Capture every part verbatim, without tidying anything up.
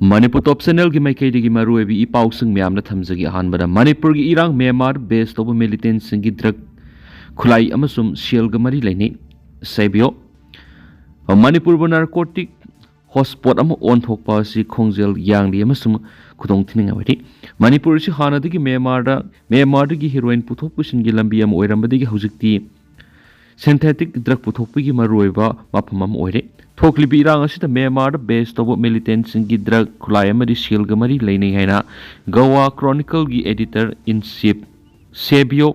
ꯃꯅꯤꯄꯨꯔ ꯇꯣꯞ ꯆꯦꯅꯦꯜꯒꯤ ꯃꯥꯏꯀꯩꯗꯒꯤ ꯃꯔꯨꯑꯣꯏꯕ ꯏ ꯄꯥꯎꯁꯤꯡ ꯃꯌꯥꯝꯅ ꯊꯝꯖꯒꯦ꯫ ꯑꯍꯥꯟꯕꯗ, ꯃꯅꯤꯄꯨꯔꯒꯤ ꯏꯔꯥꯡ ꯃ꯭ꯌꯥꯟꯃꯥꯔ ꯕꯦꯁ ꯇꯧꯕ ꯃꯤꯂꯤꯇꯦꯟꯁꯤꯡꯒꯤ ꯗ꯭ꯔꯒ ꯈꯨꯠꯂꯥꯏ ꯑꯃꯁꯨꯡ ꯁꯦꯜꯒ ꯃꯔꯤ ꯂꯩꯅꯩ꯫ ꯁꯦꯕꯤꯌꯣ꯫ ꯃꯅꯤꯄꯨꯔꯕꯨ ꯅꯥꯔꯀꯣꯇꯤꯛ ꯍꯣꯠꯁ꯭ꯄꯣꯠ ꯑꯃ ꯑꯣꯟꯊꯣꯛꯄ ꯑꯁꯤ ꯈꯣꯡꯖꯦꯜ ꯌꯥꯡꯂꯤ ꯑꯃꯁꯨꯡ ꯈꯨꯗꯣꯡ ꯊꯤꯅꯤꯡꯉꯥꯏ ꯑꯣꯏꯔꯤ꯫ ꯃꯅꯤꯄꯨꯔ ꯑꯁꯤ ꯍꯥꯟꯅꯗꯒꯤ ꯃ꯭ꯌꯥꯟꯃꯥꯔꯗ, ꯃ꯭ꯌꯥꯟꯃꯥꯔꯗꯒꯤ ꯍꯦꯔꯣꯏꯟ ꯄꯨꯊꯣꯛ ꯄꯨꯁꯤꯟꯒꯤ ꯂꯝꯕꯤ ꯑꯃ ꯑꯣꯏꯔꯝꯕꯗꯒꯤ ꯍꯧꯖꯤꯛꯇꯤ ꯁꯤꯟꯊꯦꯇꯤꯛ ꯗ꯭ꯔꯒ ꯄꯨꯊꯣꯛꯄꯒꯤ ꯃꯔꯨꯑꯣꯏꯕ ꯃꯐꯝ ꯑꯃ ꯑꯣꯏꯔꯦ꯫ ꯊꯣꯛꯂꯤꯕ ꯏꯔꯥꯡ ꯑꯁꯤꯗ ꯃ꯭ꯌꯥꯟꯃꯥꯔꯗ ꯕꯦꯁ ꯇꯧꯕ ꯃꯤꯂꯤꯇꯦꯟꯁꯤꯡꯒꯤ ꯗ꯭ꯔꯒ ꯈꯨꯠꯂꯥꯏ ꯑꯃꯗꯤ ꯁꯦꯜꯒ ꯃꯔꯤ ꯂꯩꯅꯩ ꯍꯥꯏꯅ ꯒꯋꯥ ꯀ꯭ꯔꯣꯅꯤꯀꯜꯒꯤ ꯑꯦꯗꯤꯇꯔ ꯏꯟ ꯆꯤꯐ ꯁꯦꯕꯤꯌꯣ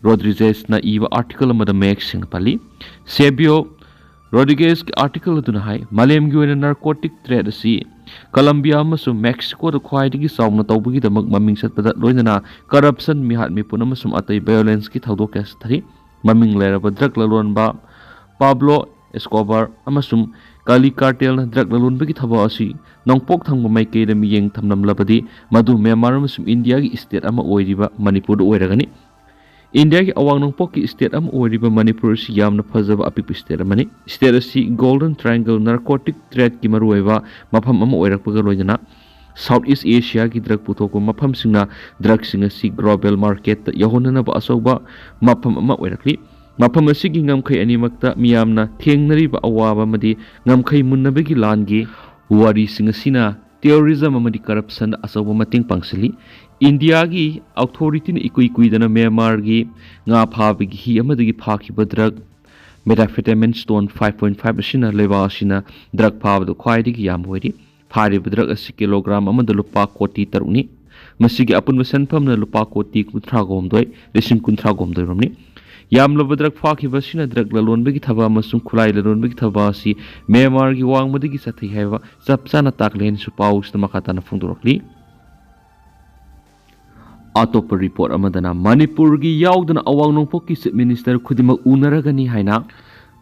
ꯔꯣꯗ꯭ꯔꯤꯖꯦꯁꯅ ꯏꯕ ꯑꯥꯔꯇꯤꯀꯜ ꯑꯃꯗ ꯃꯌꯦꯛ ꯁꯦꯡꯅ ꯄꯜꯂꯤ꯫ ꯁꯦꯕꯤꯌꯣ ꯔꯣꯗ꯭ꯔꯤꯒꯦꯁꯀꯤ ꯑꯥꯔꯇꯤꯀꯜ ꯑꯗꯨꯅ ꯍꯥꯏ, ꯃꯥꯂꯦꯝꯒꯤ ꯑꯣꯏꯅ ꯅꯥꯔꯀꯣꯇꯤꯛ ꯇ꯭ꯔꯦꯗ ꯑꯁꯤ ꯀꯂꯝꯕꯤꯌꯥ ꯑꯃꯁꯨꯡ ꯃꯦꯛꯁꯤꯀꯣꯗ ꯈ꯭ꯋꯥꯏꯗꯒꯤ ꯆꯥꯎꯅ ꯇꯧꯕꯒꯤꯗꯃꯛ ꯃꯃꯤꯡ ꯆꯠꯄꯗ ꯂꯣꯏꯅꯅ ꯀꯔꯞꯁꯟ, ꯃꯤꯍꯥꯠ ꯃꯤꯄꯨꯟ ꯑꯃꯁꯨꯡ ꯑꯇꯩ ꯚꯥꯏꯑꯣꯂꯦꯟꯁꯀꯤ ꯊꯧꯗꯣꯛ ꯀꯌꯥ ꯆꯠꯊꯔꯤ꯫ ꯃꯃꯤꯡ ꯂꯩꯔꯕ ꯗ꯭ꯔꯒ ꯂꯂꯣꯟꯕ ꯄꯥꯕ꯭ꯂꯣ ꯑꯦꯁꯀꯣꯕꯥꯔ ꯑꯃꯁꯨꯡ ꯀꯥꯂꯤ ꯀꯥꯔꯇꯦꯜꯅ ꯗ꯭ꯔꯒ ꯂꯂꯣꯟꯕꯒꯤ ꯊꯕꯛ ꯑꯁꯤ ꯅꯣꯡꯄꯣꯛ ꯊꯪꯕ ꯃꯥꯏꯀꯩꯗ ꯃꯤꯠꯌꯦꯡ ꯊꯝꯂꯝꯂꯕꯗꯤ, ꯃꯗꯨ ꯃ꯭ꯌꯥꯟꯃꯥꯔ ꯑꯃꯁꯨꯡ ꯏꯟꯗꯤꯌꯥꯒꯤ ꯁ꯭ꯇꯦꯠ ꯑꯃ ꯑꯣꯏꯔꯤꯕ ꯃꯅꯤꯄꯨꯔꯗ ꯑꯣꯏꯔꯒꯅꯤ꯫ ꯏꯟꯗꯤꯌꯥꯒꯤ ꯑꯋꯥꯡ ꯅꯣꯡꯄꯣꯛꯀꯤ ꯁ꯭ꯇꯦꯠ ꯑꯃ ꯑꯣꯏꯔꯤꯕ ꯃꯅꯤꯄꯨꯔ ꯑꯁꯤ ꯌꯥꯝꯅ ꯐꯖꯕ ꯑꯄꯤꯛꯄ ꯁ꯭ꯇꯦꯠ ꯑꯃꯅꯤ꯫ ꯁ꯭ꯇꯦꯠ ꯑꯁꯤ ꯒꯣꯜꯗꯟ ꯇ꯭ꯔꯥꯏꯡꯒꯜ ꯅꯥꯔꯀꯣꯇꯤꯛ ꯇ꯭ꯔꯦꯗꯀꯤ ꯃꯔꯨꯑꯣꯏꯕ ꯃꯐꯝ ꯑꯃ ꯑꯣꯏꯔꯛꯄꯒ ꯂꯣꯏꯅꯅ ꯁꯥꯎꯠ ꯏꯁ ꯑꯦꯁꯤꯌꯥꯒꯤ ꯗ꯭ꯔꯒ ꯄꯨꯊꯣꯛꯄ ꯃꯐꯝꯁꯤꯡꯅ ꯗ꯭ꯔꯒꯁꯤꯡ ꯑꯁꯤ ꯒ꯭ꯂꯣꯕꯦꯜ ꯃꯥꯔꯀꯦꯠꯇ ꯌꯧꯍꯟꯅꯅꯕ ꯑꯆꯧꯕ ꯃꯐꯝ ꯑꯃ ꯑꯣꯏꯔꯛꯂꯤ꯫ ꯃꯐꯝ ꯑꯁꯤꯒꯤ ꯉꯝꯈꯩ ꯑꯅꯤꯃꯛꯇ ꯃꯤꯌꯥꯝꯅ ꯊꯦꯡꯅꯔꯤꯕ ꯑꯋꯥꯕ ꯑꯃꯗꯤ ꯉꯝꯈꯩ ꯃꯨꯟꯅꯕꯒꯤ ꯂꯥꯟꯒꯤ ꯋꯥꯔꯤꯁꯤꯡ ꯑꯁꯤꯅ ꯇꯦꯔꯣꯔꯤꯖꯝ ꯑꯃꯗꯤ ꯀꯔꯞꯁꯟꯗ ꯑꯆꯧꯕ ꯃꯇꯦꯡ ꯄꯥꯡꯁꯤꯜꯂꯤ꯫ ꯏꯟꯗꯤꯌꯥꯒꯤ ꯑꯣꯊꯣꯔꯤꯇꯤꯅ ꯏꯀꯨꯏ ꯀꯨꯏꯗꯅ ꯃ꯭ꯌꯥꯟꯃꯥꯔꯒꯤ ꯉꯥ ꯐꯥꯕꯒꯤ ꯍꯤ ꯑꯃꯗꯒꯤ ꯐꯥꯈꯤꯕ drug methamphetamine stone five point five ꯑꯁꯤꯅ ꯂꯩꯕꯥꯛ ꯑꯁꯤꯅ ꯗ꯭ꯔꯒ ꯐꯥꯕꯗ ꯈ꯭ꯋꯥꯏꯗꯒꯤ ꯌꯥꯝꯕ ꯑꯣꯏꯔꯤ꯫ ꯐꯥꯔꯤꯕ ꯗ꯭ꯔꯒ ꯑꯁꯤ ꯀꯤꯂꯣꯒ꯭ꯔꯥꯝ ꯑꯃꯗ ꯂꯨꯄꯥ ꯀꯣꯇꯤ ꯇꯔꯨꯛꯅꯤ꯫ ꯃꯁꯤꯒꯤ ꯑꯄꯨꯟꯕ ꯁꯦꯟꯐꯝꯅ ꯂꯨꯄꯥ ꯀꯣꯇꯤ ꯀꯨꯟꯊ꯭ꯔꯥꯒ ꯍꯨꯝꯗꯣꯏ, ꯂꯤꯁꯤꯡ ꯀꯨꯟꯊ꯭ꯔꯥꯒ ꯍꯨꯝꯗꯣꯏ ꯔꯣꯝꯅꯤ꯫ ꯌꯥꯝꯂꯕ ꯗ꯭ꯔꯒ ꯐꯥꯈꯤꯕ ꯑꯁꯤꯅ ꯗ꯭ꯔꯒ ꯂꯂꯣꯟꯕꯒꯤ ꯊꯕꯛ ꯑꯃꯁꯨꯡ ꯈꯨꯠꯂꯥꯏ ꯂꯂꯣꯟꯕꯒꯤ ꯊꯕꯛ ꯑꯁꯤ ꯃ꯭ꯌꯥꯟꯃꯥꯔꯒꯤ ꯋꯥꯡꯃꯗꯒꯤ ꯆꯠꯊꯩ ꯍꯥꯏꯕ ꯆꯞ ꯆꯥꯅ ꯇꯥꯛꯂꯦ ꯍꯥꯏꯅꯁꯨ ꯄꯥꯎꯁꯤꯗ ꯃꯈꯥ ꯇꯥꯅ ꯐꯣꯡꯗꯣꯔꯛꯂꯤ꯫ ꯑꯇꯣꯞꯄ ꯔꯤꯄꯣꯔꯠ ꯑꯃꯗꯅ, ꯃꯅꯤꯄꯨꯔꯒꯤ ꯌꯥꯎꯗꯅ ꯑꯋꯥꯡ ꯅꯣꯡꯄꯣꯛꯀꯤ ꯆꯤꯐ ꯃꯤꯅꯤꯁꯇꯔ ꯈꯨꯗꯤꯡꯃꯛ ꯎꯅꯔꯒꯅꯤ ꯍꯥꯏꯅ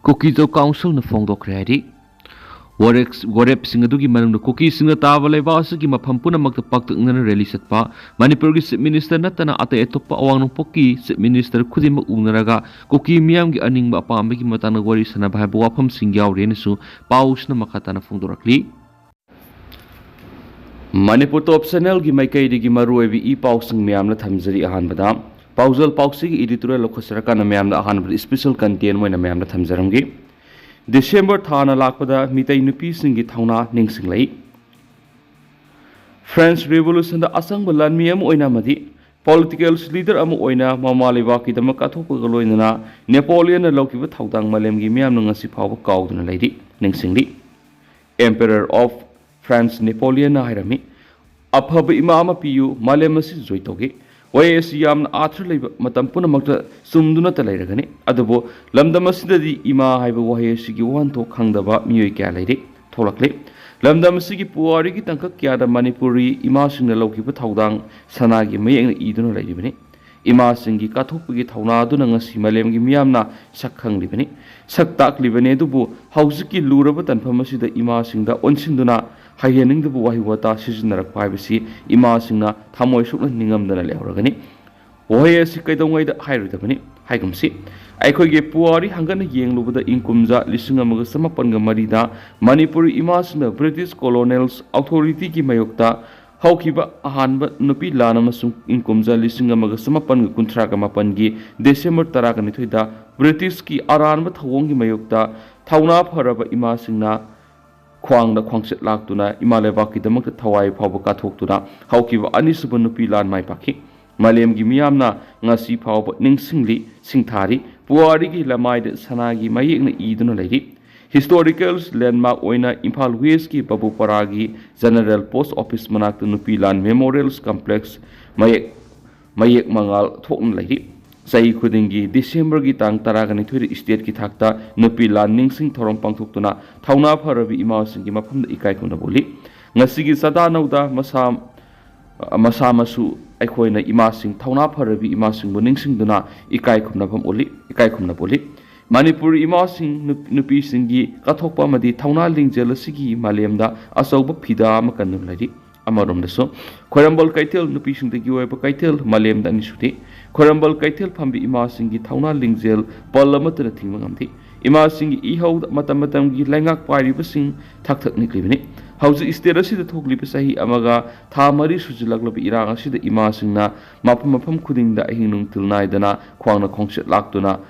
ꯀꯨꯀꯤꯖꯣ ꯀꯥꯎꯟꯁꯤꯜꯅ ꯐꯣꯡꯗꯣꯛꯈ꯭ꯔꯦ ꯍꯥꯏꯔꯤ꯫ ꯋꯥꯔꯦꯞ-, ꯋꯥꯔꯦꯞꯁꯤꯡ ꯑꯗꯨꯒꯤ ꯃꯅꯨꯡꯗ ꯀꯨꯀꯤꯁꯤꯡꯅ ꯇꯥꯕ ꯂꯩꯕꯥꯛ ꯑꯁꯤꯒꯤ ꯃꯐꯝ ꯄꯨꯝꯅꯃꯛꯇ ꯄꯥꯛꯇꯛꯅꯅ ꯔꯦꯂꯤ ꯆꯠꯄ, ꯃꯅꯤꯄꯨꯔꯒꯤ ꯆꯤꯐ ꯃꯤꯅꯤꯁꯇꯔ ꯅꯠꯇꯅ ꯑꯇꯩ ꯑꯇꯣꯞꯄ ꯑꯋꯥꯡ ꯅꯣꯡꯄꯣꯛꯀꯤ ꯆꯤꯐ ꯃꯤꯅꯤꯁꯇꯔ ꯈꯨꯗꯤꯡꯃꯛ ꯎꯅꯔꯒ ꯀꯨꯀꯤ ꯃꯤꯌꯥꯝꯒꯤ ꯑꯅꯤꯡꯕ ꯑꯄꯥꯝꯕꯒꯤ ꯃꯇꯥꯡꯗ ꯋꯥꯔꯤ ꯁꯥꯟꯅꯕ ꯍꯥꯏꯕ ꯋꯥꯐꯝꯁꯤꯡ ꯌꯥꯎꯔꯤ ꯍꯥꯏꯅꯁꯨ ꯄꯥꯎꯁꯤꯅ ꯃꯈꯥ ꯇꯥꯅ ꯐꯣꯡꯗꯣꯔꯛꯂꯤ꯫ ꯃꯅꯤꯄꯨꯔ ꯇꯣꯞ ꯆꯦꯅꯦꯜꯒꯤ ꯃꯥꯏꯀꯩꯗꯒꯤ ꯃꯔꯨꯑꯣꯏꯕ ꯏ ꯄꯥꯎꯁꯤꯡ ꯃꯌꯥꯝꯅ ꯊꯝꯖꯔꯤ꯫ ꯑꯍꯥꯟꯕꯗ ꯄꯥꯎꯖꯦꯜ ꯄꯥꯎꯆꯦꯒꯤ ꯏꯗꯤꯇꯣꯔꯤꯌꯦꯜ ꯂꯧꯈꯠꯆꯔꯀꯥꯟꯗ ꯃꯌꯥꯝꯗ ꯑꯍꯥꯟꯕꯗ ꯏꯁꯄꯤꯁꯦꯜ ꯀꯟꯇꯦꯟ ꯑꯣꯏꯅ ꯃꯌꯥꯝꯗ ꯊꯝꯖꯔꯝꯒꯦ꯫ ꯗꯤꯁꯦꯝꯕꯔ ꯊꯥꯅ ꯂꯥꯛꯄꯗ ꯃꯤꯇꯩ ꯅꯨꯄꯤꯁꯤꯡꯒꯤ ꯊꯧꯅꯥ ꯅꯤꯡꯁꯤꯡꯂꯛꯏ꯫ ꯐ꯭ꯔꯦꯟꯁ ꯔꯤꯚꯣꯂꯨꯁꯟꯗ ꯑꯆꯪꯕ ꯂꯥꯟꯃꯤ ꯑꯃ ꯑꯣꯏꯅ ꯑꯃꯗꯤ ꯄꯣꯂꯤꯇꯤꯀꯦꯜ ꯂꯤꯗꯔ ꯑꯃ ꯑꯣꯏꯅ ꯃꯃꯥ ꯂꯩꯕꯥꯛꯀꯤꯗꯃꯛ ꯀꯠꯊꯣꯛꯄꯒ ꯂꯣꯏꯅꯅ ꯅꯦꯄꯣꯂꯤꯌꯟꯅ ꯂꯧꯈꯤꯕ ꯊꯧꯗꯥꯡ ꯃꯥꯂꯦꯝꯒꯤ ꯃꯤꯌꯥꯝꯅ ꯉꯁꯤ ꯐꯥꯎꯕ ꯀꯥꯎꯗꯨꯅ ꯂꯩꯔꯤ꯫ ꯅꯤꯡꯁꯤꯡꯂꯤ꯫ Emperor of France ꯅꯦꯄꯣꯂꯤꯌꯟꯅ ꯍꯥꯏꯔꯝꯃꯤ, "ꯑꯐꯕ ꯏꯃꯥ ꯑꯃ ꯄꯤꯌꯨ, ꯃꯥꯂꯦꯝ ꯑꯁꯤ ꯖꯣꯏ ꯇꯧꯒꯦ"꯫ ꯋꯥꯍꯩ ꯑꯁꯤ ꯌꯥꯝꯅ ꯑꯥꯔꯊ ꯂꯩꯕ, ꯃꯇꯝ ꯄꯨꯝꯅꯃꯛꯇ ꯆꯨꯝꯗꯨꯅꯇ ꯂꯩꯔꯒꯅꯤ꯫ ꯑꯗꯨꯕꯨ ꯂꯝꯗꯝ ꯑꯁꯤꯗꯗꯤ ꯏꯃꯥ ꯍꯥꯏꯕ ꯋꯥꯍꯩ ꯑꯁꯤꯒꯤ ꯋꯥꯍꯟꯊꯣꯛ ꯈꯪꯗꯕ ꯃꯤꯑꯣꯏ ꯀꯌꯥ ꯂꯩꯔꯤ, ꯊꯣꯛꯂꯛꯂꯤ꯫ ꯂꯝꯗꯝ ꯑꯁꯤꯒꯤ ꯄꯨꯋꯥꯔꯤꯒꯤ ꯇꯥꯡꯀꯛ ꯀꯌꯥꯗ ꯃꯅꯤꯄꯨꯔꯤ ꯏꯃꯥꯁꯤꯡꯅ ꯂꯧꯈꯤꯕ ꯊꯧꯗꯥꯡ ꯁꯅꯥꯒꯤ ꯃꯌꯦꯛꯅ ꯏꯗꯨꯅ ꯂꯩꯔꯤꯕꯅꯤ꯫ ꯏꯃꯥꯁꯤꯡꯒꯤ ꯀꯠꯊꯣꯛꯄꯒꯤ ꯊꯧꯅꯥ ꯑꯗꯨꯅ ꯉꯁꯤ ꯃꯥꯂꯦꯝꯒꯤ ꯃꯤꯌꯥꯝꯅ ꯁꯛ ꯈꯪꯂꯤꯕꯅꯤ, ꯁꯛ ꯇꯥꯛꯂꯤꯕꯅꯤ꯫ ꯑꯗꯨꯕꯨ ꯍꯧꯖꯤꯛꯀꯤ ꯂꯨꯔꯕ ꯇꯥꯟꯐꯝ ꯑꯁꯤꯗ ꯏꯃꯥꯁꯤꯡꯗ ꯑꯣꯟꯁꯤꯟꯗꯨꯅ ꯍꯩꯍꯟꯅꯤꯡꯗꯕ ꯋꯥꯍꯩ ꯋꯥꯇꯥ ꯁꯤꯖꯤꯟꯅꯔꯛꯄ ꯍꯥꯏꯕꯁꯤ ꯏꯃꯥꯁꯤꯡꯅ ꯊꯃꯣꯏ ꯁꯣꯛꯅ ꯅꯤꯡꯉꯝꯗꯅ ꯂꯩꯍꯧꯔꯒꯅꯤ꯫ ꯋꯥꯍꯩ ꯑꯁꯤ ꯀꯩꯗꯧꯉꯩꯗ ꯍꯥꯏꯔꯣꯏꯗꯕꯅꯤ? ꯍꯥꯏꯒꯨꯝꯁꯤ, ꯑꯩꯈꯣꯏꯒꯤ ꯄꯨꯋꯥꯔꯤ ꯍꯪꯒꯠꯅ ꯌꯦꯡꯂꯨꯕꯗ ꯏꯪ ꯀꯨꯝꯖꯥ ꯂꯤꯁꯤꯡ ꯑꯃꯒ ꯆꯃꯥꯄꯟꯒ ꯃꯔꯤꯗ ꯃꯅꯤꯄꯨꯔꯤ ꯏꯃꯥꯁꯤꯡꯅ ꯕ꯭ꯔꯤꯇꯤꯁ ꯀꯣꯂꯣꯅꯦꯜꯁ ꯑꯣꯊꯣꯔꯤꯇꯤꯒꯤ ꯃꯥꯌꯣꯛꯇ ꯍꯧꯈꯤꯕ ꯑꯍꯥꯟꯕ ꯅꯨꯄꯤ ꯂꯥꯟ ꯑꯃꯁꯨꯡ ꯏꯪ ꯀꯨꯝꯖꯥ ꯂꯤꯁꯤꯡ ꯑꯃꯒ ꯆꯃꯥꯄꯟꯒ ꯀꯨꯟꯊ꯭ꯔꯥꯒ ꯃꯥꯄꯟꯒꯤ ꯗꯤꯁꯦꯝꯕꯔ ꯇꯔꯥꯒ ꯅꯤꯊꯣꯏꯗ ꯕ꯭ꯔꯤꯇꯤꯁꯀꯤ ꯑꯔꯥꯟꯕ ꯊꯧꯑꯣꯡꯒꯤ ꯃꯥꯌꯣꯛꯇ ꯊꯧꯅꯥ ꯐꯔꯕ ꯏꯃꯥꯁꯤꯡꯅ ꯈ꯭ꯋꯥꯡꯗ ꯈ꯭ꯋꯥꯡꯆꯦꯠ ꯂꯥꯛꯇꯨꯅ ꯏꯃꯥ ꯂꯩꯕꯥꯛꯀꯤꯗꯃꯛꯇ ꯊꯋꯥꯏ ꯐꯥꯎꯕ ꯀꯠꯊꯣꯛꯇꯨꯅ ꯍꯧꯈꯤꯕ ꯑꯅꯤꯁꯨꯕ ꯅꯨꯄꯤ ꯂꯥꯟ ꯃꯥꯏ ꯄꯥꯛꯈꯤ꯫ ꯃꯥꯂꯦꯝꯒꯤ ꯃꯤꯌꯥꯝꯅ ꯉꯁꯤ ꯐꯥꯎꯕ ꯅꯤꯡꯁꯤꯡꯂꯤ, ꯁꯤꯡꯊꯥꯔꯤ, ꯄꯨꯋꯥꯔꯤꯒꯤ ꯂꯃꯥꯏꯗ ꯁꯅꯥꯒꯤ ꯃꯌꯦꯛꯅ ꯏꯗꯨꯅ ꯂꯩꯔꯤ꯫ ꯍꯤꯁꯇꯣꯔꯤꯀꯦꯜ ꯂꯦꯟꯗꯃꯥꯔꯛ ꯑꯣꯏꯅ ꯏꯝꯐꯥꯜ ꯋꯦꯁꯀꯤ ꯕꯕꯨꯄꯥꯔꯥꯒꯤ ꯖꯦꯅꯔꯦꯜ ꯄꯣꯁ ꯑꯣꯐꯤꯁ ꯃꯅꯥꯛꯇ ꯅꯨꯄꯤ ꯂꯥꯟ ꯃꯦꯃꯣꯔꯤꯌꯦꯜꯁ ꯀꯝꯄ꯭ꯂꯦꯛꯁ ꯃꯌꯦꯛ, ꯃꯌꯦꯛ ꯃꯉꯥꯜ ꯊꯣꯛꯅ ꯂꯩꯔꯤ꯫ ꯆꯍꯤ ꯈꯨꯗꯤꯡꯒꯤ ꯗꯤꯁꯦꯝꯕꯔꯒꯤ ꯇꯥꯡ ꯇꯔꯥꯒ ꯅꯤꯊꯣꯏꯗ ꯁ꯭ꯇꯦꯠꯀꯤ ꯊꯥꯛꯇ ꯅꯨꯄꯤ ꯂꯥꯟ ꯅꯤꯡꯁꯤꯡ ꯊꯧꯔꯝ ꯄꯥꯡꯊꯣꯛꯇꯨꯅ ꯊꯧꯅꯥ ꯐꯔꯕꯤ ꯏꯃꯥꯁꯤꯡꯒꯤ ꯃꯐꯝꯗ ꯏꯀꯥꯏ ꯈꯨꯝꯅꯕ ꯎꯠꯂꯤ꯫ ꯉꯁꯤꯒꯤ ꯆꯥꯗꯥ ꯅꯧꯗꯥ ꯃꯁꯥ, ꯃꯁꯥ ꯃꯁꯨ ꯑꯩꯈꯣꯏꯅ ꯏꯃꯥꯁꯤꯡ, ꯊꯧꯅꯥ ꯐꯔꯕꯤ ꯏꯃꯥꯁꯤꯡꯕꯨ ꯅꯤꯡꯁꯤꯡꯗꯨꯅ ꯏꯀꯥꯏ ꯈꯨꯝꯅꯐꯝ ꯎꯠꯂꯤ, ꯏꯀꯥꯏ ꯈꯨꯝꯅꯕ ꯎꯠꯂꯤ꯫ ꯃꯅꯤꯄꯨꯔꯤ ꯏꯃꯥꯁꯤꯡ, ꯅꯨꯞ-, ꯅꯨꯄꯤꯁꯤꯡꯒꯤ ꯀꯠꯊꯣꯛꯄ ꯑꯃꯗꯤ ꯊꯧꯅꯥ ꯂꯤꯡꯖꯦꯜ ꯑꯁꯤꯒꯤ ꯃꯥꯂꯦꯝꯗ ꯑꯆꯧꯕ ꯐꯤꯗꯥ ꯑꯃ ꯀꯟꯗꯨꯅ ꯂꯩꯔꯤ꯫ ꯑꯃꯔꯣꯝꯗꯁꯨ ꯈ꯭ꯋꯥꯏꯔꯝꯕꯟ ꯀꯩꯊꯦꯜ ꯅꯨꯄꯤꯁꯤꯡꯗꯒꯤ ꯑꯣꯏꯕ ꯀꯩꯊꯦꯜ ꯃꯥꯂꯦꯝꯗ ꯑꯅꯤꯁꯨꯗꯦ꯫ ꯈ꯭ꯋꯥꯏꯔꯝꯕꯟ ꯀꯩꯊꯦꯜ ꯐꯝꯕꯤ ꯏꯃꯥꯁꯤꯡꯒꯤ ꯊꯧꯅꯥ ꯂꯤꯡꯖꯦꯜ ꯄꯜ ꯑꯃꯠꯇꯅ ꯊꯤꯡꯕ ꯉꯝꯗꯦ꯫ ꯏꯃꯥꯁꯤꯡꯒꯤ ꯏꯍꯧꯗ ꯃꯇꯝ ꯃꯇꯝꯒꯤ ꯂꯩꯉꯥꯛ ꯄꯥꯏꯔꯤꯕꯁꯤꯡ ꯊꯛ ꯊꯛ ꯅꯤꯛꯂꯤꯕꯅꯤ꯫ ꯍꯧꯖꯤꯛ ꯁ꯭ꯇꯦꯠ ꯑꯁꯤꯗ ꯊꯣꯛꯂꯤꯕ ꯆꯍꯤ ꯑꯃꯒ ꯊꯥ ꯃꯔꯤ ꯁꯨꯖꯤꯜꯂꯛꯂꯕ ꯏꯔꯥꯡ ꯑꯁꯤꯗ ꯏꯃꯥꯁꯤꯡꯅ ꯃꯐꯝ ꯃꯐꯝ ꯈꯨꯗꯤꯡꯗ ꯑꯍꯤꯡ ꯅꯨꯡꯊꯤꯜ ꯅꯥꯏꯗꯅ ꯈ꯭ꯋꯥꯡꯅ ꯈꯣꯡꯆꯠ ꯂꯥꯛꯇꯨꯅ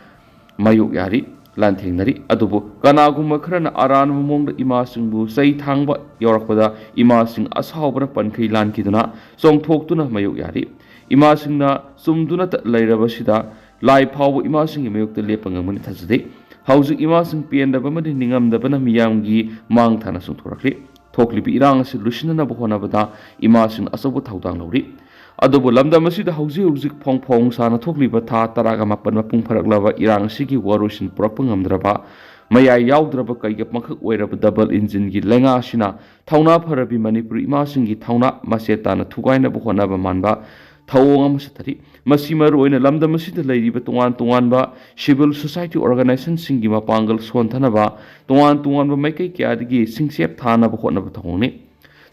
ꯃꯥꯌꯣꯛ ꯌꯥꯔꯤ, ꯂꯥꯟꯊꯦꯡꯅꯔꯤ꯫ ꯑꯗꯨꯕꯨ ꯀꯅꯥꯒꯨꯝꯕ ꯈꯔꯅ ꯑꯔꯥꯟꯕ ꯃꯑꯣꯡꯗ ꯏꯃꯥꯁꯤꯡꯕꯨ ꯆꯩ ꯊꯥꯡꯕ ꯌꯧꯔꯛꯄꯗ ꯏꯃꯥꯁꯤꯡ ꯑꯁꯥꯎꯕꯅ ꯄꯟꯈꯩ ꯂꯥꯟꯈꯤꯗꯨꯅ ꯆꯣꯡꯊꯣꯛꯇꯨꯅ ꯃꯥꯌꯣꯛ ꯌꯥꯔꯤ꯫ ꯏꯃꯥꯁꯤꯡꯅ ꯆꯨꯝꯗꯨꯅꯇ ꯂꯩꯔꯕꯁꯤꯗ ꯂꯥꯏ ꯐꯥꯎꯕ ꯏꯃꯥꯁꯤꯡꯒꯤ ꯃꯥꯌꯣꯛꯇ ꯂꯦꯞꯄ ꯉꯝꯒꯅꯤ ꯊꯥꯖꯗꯦ꯫ ꯍꯧꯖꯤꯛ ꯏꯃꯥꯁꯤꯡ ꯄꯦꯟꯗꯕ ꯑꯃꯗꯤ ꯅꯤꯡꯉꯝꯗꯕꯅ ꯃꯤꯌꯥꯝꯒꯤ ꯃꯥꯡ ꯊꯥꯅ ꯆꯣꯡꯊꯣꯔꯛꯂꯤ꯫ ꯊꯣꯛꯂꯤꯕ ꯏꯔꯥꯡ ꯑꯁꯤ ꯂꯣꯏꯁꯤꯟꯅꯅꯕ ꯍꯣꯠꯅꯕꯗ ꯏꯃꯥꯁꯤꯡꯅ ꯑꯆꯧꯕ ꯊꯧꯗꯥꯡ ꯂꯧꯔꯤ꯫ ꯑꯗꯨꯕꯨ ꯂꯝꯗꯝ ꯑꯁꯤꯗ ꯍꯧꯖꯤꯛ ꯍꯧꯖꯤꯛ ꯐꯣꯡ ꯐꯣꯡ ꯁꯥꯅ ꯊꯣꯛꯂꯤꯕ ꯊꯥ ꯇꯔꯥꯒ ꯃꯥꯄꯟ ꯃꯄꯨꯡ ꯐꯥꯔꯛꯂꯕ ꯏꯔꯥꯡ ꯑꯁꯤꯒꯤ ꯋꯥꯔꯣꯏꯁꯤꯟ ꯄꯨꯔꯛꯄ ꯉꯝꯗ꯭ꯔꯕ, ꯃꯌꯥꯏ ꯌꯥꯎꯗ꯭ꯔꯕ ꯀꯩꯒ ꯄꯪꯈꯛ ꯑꯣꯏꯔꯕ ꯗꯕꯜ ꯏꯟꯖꯤꯟꯒꯤ ꯂꯩꯉꯥꯛ ꯑꯁꯤꯅ ꯊꯧꯅꯥ ꯐꯔꯕꯤ ꯃꯅꯤꯄꯨꯔꯤ ꯏꯃꯥꯁꯤꯡꯒꯤ ꯊꯧꯅꯥ ꯃꯆꯦꯠ ꯇꯥꯅ ꯊꯨꯒꯥꯏꯅꯕ ꯍꯣꯠꯅꯕ ꯃꯥꯟꯕ ꯊꯧꯑꯣꯡ ꯑꯃ ꯆꯠꯊꯔꯤ꯫ ꯃꯁꯤ ꯃꯔꯨꯑꯣꯏꯅ ꯂꯝꯗꯝ ꯑꯁꯤꯗ ꯂꯩꯔꯤꯕ ꯇꯣꯉꯥꯟ ꯇꯣꯉꯥꯟꯕ civil society organizationꯁꯤꯡꯒꯤ ꯃꯄꯥꯡꯒꯜ ꯁꯣꯟꯊꯅꯕ, ꯇꯣꯉꯥꯟ ꯇꯣꯉꯥꯟꯕ ꯃꯥꯏꯀꯩ ꯀꯌꯥꯗꯒꯤ ꯁꯤꯡꯆꯦꯞ ꯊꯥꯅꯕ ꯍꯣꯠꯅꯕ ꯊꯧꯑꯣꯡꯅꯤ꯫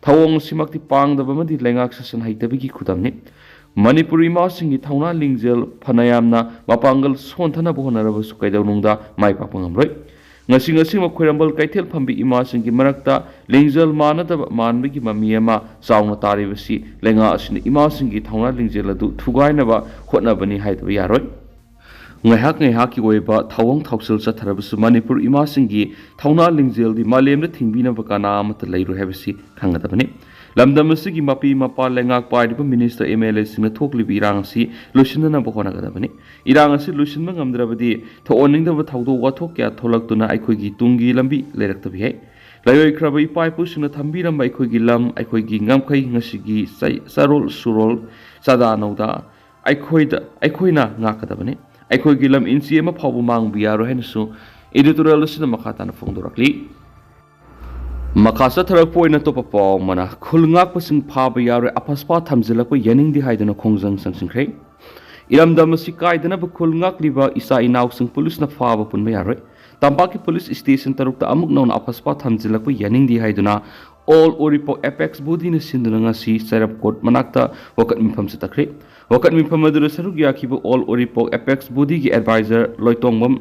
ꯊꯧꯑꯣꯡ ꯑꯁꯤꯃꯛꯇꯤ ꯄꯥꯡꯗꯕ ꯑꯃꯗꯤ ꯂꯩꯉꯥꯛ ꯁꯥꯁꯟ ꯍꯩꯇꯕꯒꯤ ꯈꯨꯗꯝꯅꯤ꯫ ꯃꯅꯤꯄꯨꯔ ꯏꯃꯥꯁꯤꯡꯒꯤ ꯊꯧꯅꯥ ꯂꯤꯡꯖꯦꯜ ꯐꯅꯌꯥꯝꯅ ꯃꯄꯥꯡꯒꯜ ꯁꯣꯟꯊꯅꯕ ꯍꯣꯠꯅꯔꯕꯁꯨ ꯀꯩꯗꯧꯅꯨꯡꯗ ꯃꯥꯏ ꯄꯥꯛꯄ ꯉꯝꯂꯣꯏ꯫ ꯉꯁꯤ ꯉꯁꯤꯃꯛ ꯈꯣꯏꯔꯝꯕꯜ ꯀꯩꯊꯦꯜ ꯐꯝꯕꯤ ꯏꯃꯥꯁꯤꯡꯒꯤ ꯃꯔꯛꯇ ꯂꯤꯡꯖꯦꯜ ꯃꯥꯟꯅꯗꯕ ꯃꯥꯟꯕꯒꯤ ꯃꯃꯤ ꯑꯃ ꯆꯥꯎꯅ ꯇꯥꯔꯤꯕꯁꯤ ꯂꯩꯉꯥꯛ ꯑꯁꯤꯅ ꯏꯃꯥꯁꯤꯡꯒꯤ ꯊꯧꯅꯥ ꯂꯤꯡꯖꯦꯜ ꯑꯗꯨ ꯊꯨꯒꯥꯏꯅꯕ ꯍꯣꯠꯅꯕꯅꯤ ꯍꯥꯏꯗꯕ ꯌꯥꯔꯣꯏ꯫ ꯉꯥꯏꯍꯥꯛ ꯉꯥꯏꯍꯥꯛꯀꯤ ꯑꯣꯏꯕ ꯊꯧꯑꯣꯡ ꯊꯧꯁꯤꯜ ꯆꯠꯊꯔꯕꯁꯨ ꯃꯅꯤꯄꯨꯔ ꯏꯃꯥꯁꯤꯡꯒꯤ ꯊꯧꯅꯥ ꯂꯤꯡꯖꯦꯜꯗꯤ ꯃꯥꯂꯦꯝꯗ ꯊꯤꯡꯕꯤꯅꯕ ꯀꯅꯥ ꯑꯃꯠꯇ ꯂꯩꯔꯣꯏ ꯍꯥꯏꯕꯁꯤ ꯈꯪꯒꯗꯕꯅꯤ꯫ ꯂꯝꯗꯝ ꯑꯁꯤꯒꯤ ꯃꯄꯤ ꯃꯄꯥ, ꯂꯩꯉꯥꯛ ꯄꯥꯏꯔꯤꯕ ꯃꯤꯅꯤꯁꯇꯔ, ꯑꯦꯝ ꯑꯦꯜ ꯑꯦꯁꯤꯡꯅ ꯊꯣꯛꯂꯤꯕ ꯏꯔꯥꯡ ꯑꯁꯤ ꯂꯣꯏꯁꯤꯟꯅꯅꯕ ꯍꯣꯠꯅꯒꯗꯕꯅꯤ꯫ ꯏꯔꯥꯡ ꯑꯁꯤ ꯂꯣꯏꯁꯤꯟꯕ ꯉꯝꯗ꯭ꯔꯕꯗꯤ ꯊꯣꯛꯍꯟꯅꯤꯡꯗꯕ ꯊꯧꯗꯣꯛ ꯋꯥꯊꯣꯛ ꯀꯌꯥ ꯊꯣꯛꯂꯛꯇꯨꯅ ꯑꯩꯈꯣꯏꯒꯤ ꯇꯨꯡꯒꯤ ꯂꯝꯕꯤ ꯂꯩꯔꯛꯇꯕ ꯌꯥꯏ꯫ ꯂꯩꯔꯣꯏꯈ꯭ꯔꯕ ꯏꯄꯥ ꯏꯄꯨꯁꯤꯡꯅ ꯊꯝꯕꯤꯔꯝꯕ ꯑꯩꯈꯣꯏꯒꯤ ꯂꯝ, ꯑꯩꯈꯣꯏꯒꯤ ꯉꯝꯈꯩ ꯉꯁꯤꯒꯤ ꯆꯩ-, ꯆꯥꯔꯣꯜ ꯁꯨꯔꯣꯜ, ꯆꯥꯗꯥ ꯅꯧꯗꯥ ꯑꯩꯈꯣꯏꯗ, ꯑꯩꯈꯣꯏꯅ ꯉꯥꯛꯀꯗꯕꯅꯤ꯫ ꯑꯩꯈꯣꯏꯒꯤ ꯂꯝ ꯏꯟꯆꯤ ꯑꯃ ꯐꯥꯎꯕ ꯃꯥꯡꯕ ꯌꯥꯔꯣꯏ ꯍꯥꯏꯅꯁꯨ editorial ꯑꯁꯤꯅ ꯃꯈꯥ ꯇꯥꯅ ꯐꯣꯡꯗꯣꯔꯛꯂꯤ꯫ ꯃꯈꯥ ꯆꯠꯊꯔꯛꯄ ꯑꯣꯏꯅ ꯑꯇꯣꯞꯄ ꯄꯥꯎ ꯑꯃꯅ, ꯈꯨꯜ ꯉꯥꯛꯄꯁꯤꯡ ꯐꯥꯕ ꯌꯥꯔꯣꯏ, ꯑꯐꯁꯄꯥ ꯊꯝꯖꯤꯜꯂꯛꯄ ꯌꯥꯅꯤꯡꯗꯦ ꯍꯥꯏꯗꯨꯅ ꯈꯣꯡꯖꯪ ꯆꯪꯁꯤꯟꯈ꯭ꯔꯦ꯫ ꯏꯔꯝꯗꯝ ꯑꯁꯤ ꯀꯥꯏꯗꯅꯕ ꯈꯨꯜ ꯉꯥꯛꯂꯤꯕ ꯏꯆꯥ ꯏꯅꯥꯎꯁꯤꯡ ꯄꯨꯂꯤꯁꯅ ꯐꯥꯕ ꯄꯨꯟꯕ ꯌꯥꯔꯣꯏ꯫ ꯇꯝꯄꯥꯛꯀꯤ ꯄꯨꯂꯤꯁ ꯁ꯭ꯇꯦꯁꯟ ꯇꯔꯨꯛꯇ ꯑꯃꯨꯛ ꯅꯧꯅ ꯑꯐꯁꯄꯥ ꯊꯝꯖꯤꯜꯂꯛꯄ ꯌꯥꯅꯤꯡꯗꯦ ꯍꯥꯏꯗꯨꯅ All Uripok Apex Bodyꯅ ꯁꯤꯟꯗꯨꯅ ꯉꯁꯤ ꯆꯩꯔꯞ ꯀꯣꯔꯠ ꯃꯅꯥꯛꯇ ꯋꯥꯀꯠ ꯃꯤꯐꯝ ꯆꯠꯊꯈ꯭ꯔꯦ꯫ ꯋꯥꯀꯠ ꯃꯤꯐꯝ ꯑꯗꯨꯗ ꯁꯔꯨꯛ ꯌꯥꯈꯤꯕ All Uripok Apex Bodyꯒꯤ advisor ꯂꯣꯏꯇꯣꯡꯕꯝ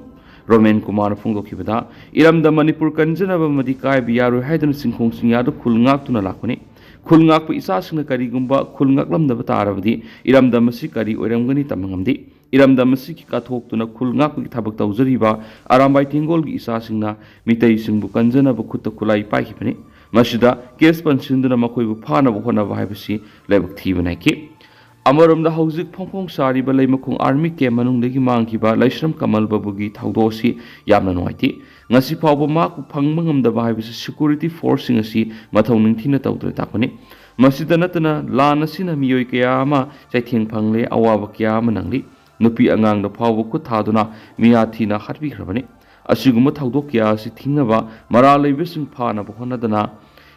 ꯔꯣꯃꯦꯟ ꯀꯨꯃꯥꯔꯅ ꯐꯣꯡꯗꯣꯛꯈꯤꯕꯗ, ꯏꯔꯝꯗꯝ ꯃꯅꯤꯄꯨꯔ ꯀꯟꯖꯅꯕ ꯑꯃꯗꯤ ꯀꯥꯏꯕ ꯌꯥꯔꯣꯏ ꯍꯥꯏꯗꯨꯅ ꯆꯤꯡꯈꯣꯡ ꯆꯤꯡꯌꯥꯗ ꯈꯨꯜ ꯉꯥꯛꯇꯨꯅ ꯂꯥꯛꯄꯅꯤ꯫ ꯈꯨꯜ ꯉꯥꯛꯄ ꯏꯆꯥꯁꯤꯡꯅ ꯀꯔꯤꯒꯨꯝꯕ ꯈꯨꯜ ꯉꯥꯛꯂꯝꯗꯕ ꯇꯥꯔꯕꯗꯤ, ꯏꯔꯝꯗꯝ ꯑꯁꯤ ꯀꯔꯤ ꯑꯣꯏꯔꯝꯒꯅꯤ ꯇꯝꯕ ꯉꯝꯗꯦ꯫ ꯏꯔꯝꯗꯝ ꯑꯁꯤꯒꯤ ꯀꯠꯊꯣꯛꯇꯨꯅ ꯈꯨꯜ ꯉꯥꯛꯄꯒꯤ ꯊꯕꯛ ꯇꯧꯖꯔꯤꯕ ꯑꯔꯥꯝꯕꯥꯏ ꯇꯦꯡꯒꯣꯜꯒꯤ ꯏꯆꯥꯁꯤꯡꯅ ꯃꯤꯇꯩꯁꯤꯡꯕꯨ ꯀꯟꯖꯅꯕ ꯈꯨꯠꯇ ꯈꯨꯠꯂꯥꯏ ꯄꯥꯏꯈꯤꯕꯅꯤ꯫ ꯃꯁꯤꯗ ꯀꯦꯁ ꯄꯟꯁꯤꯟꯗꯨꯅ ꯃꯈꯣꯏꯕꯨ ꯐꯥꯅꯕ ꯍꯣꯠꯅꯕ ꯍꯥꯏꯕꯁꯤ ꯂꯥꯏꯕꯛ ꯊꯤꯕ ꯅꯥꯏꯈꯤ꯫ ꯑꯃꯔꯣꯝꯗ, ꯍꯧꯖꯤꯛ ꯐꯣꯡ ꯐꯣꯡ ꯁꯥꯔꯤꯕ ꯂꯩꯃꯈꯣꯡ ꯑꯥꯔꯃꯤ ꯀꯦꯝ ꯃꯅꯨꯡꯗꯒꯤ ꯃꯥꯡꯈꯤꯕ ꯂꯩꯁ꯭ꯔꯝ ꯀꯃꯜ ꯕꯥꯕꯨꯒꯤ ꯊꯧꯗꯣꯛ ꯑꯁꯤ ꯌꯥꯝꯅ ꯅꯨꯡꯉꯥꯏꯇꯦ꯫ ꯉꯁꯤ ꯐꯥꯎꯕ ꯃꯍꯥꯛꯄꯨ ꯐꯪꯕ ꯉꯝꯗꯕ ꯍꯥꯏꯕꯁꯤ ꯁꯦꯀ꯭ꯌꯨꯔꯤꯇꯤ ꯐꯣꯔꯁꯁꯤꯡ ꯑꯁꯤ ꯃꯊꯧ ꯅꯤꯡꯊꯤꯅ ꯇꯧꯗ꯭ꯔꯦ ꯇꯥꯛꯄꯅꯤ꯫ ꯃꯁꯤꯗ ꯅꯠꯇꯅ, ꯂꯥꯟ ꯑꯁꯤꯅ ꯃꯤꯑꯣꯏ ꯀꯌꯥ ꯑꯃ ꯆꯩꯊꯦꯡ ꯐꯪꯂꯦ, ꯑꯋꯥꯕ ꯀꯌꯥ ꯑꯃ ꯅꯪꯂꯤ꯫ ꯅꯨꯄꯤ ꯑꯉꯥꯡꯗ ꯐꯥꯎꯕ ꯈꯨꯠ ꯊꯥꯗꯨꯅ ꯃꯤꯌꯥꯊꯤꯅ ꯍꯥꯠꯄꯤꯈ꯭ꯔꯕꯅꯤ꯫ ꯑꯁꯤꯒꯨꯝꯕ ꯊꯧꯗꯣꯛ ꯀꯌꯥ ꯑꯁꯤ ꯊꯤꯡꯅꯕ ꯃꯔꯥꯜ ꯂꯩꯕꯁꯤꯡ ꯐꯥꯅꯕ ꯍꯣꯠꯅꯗꯅ,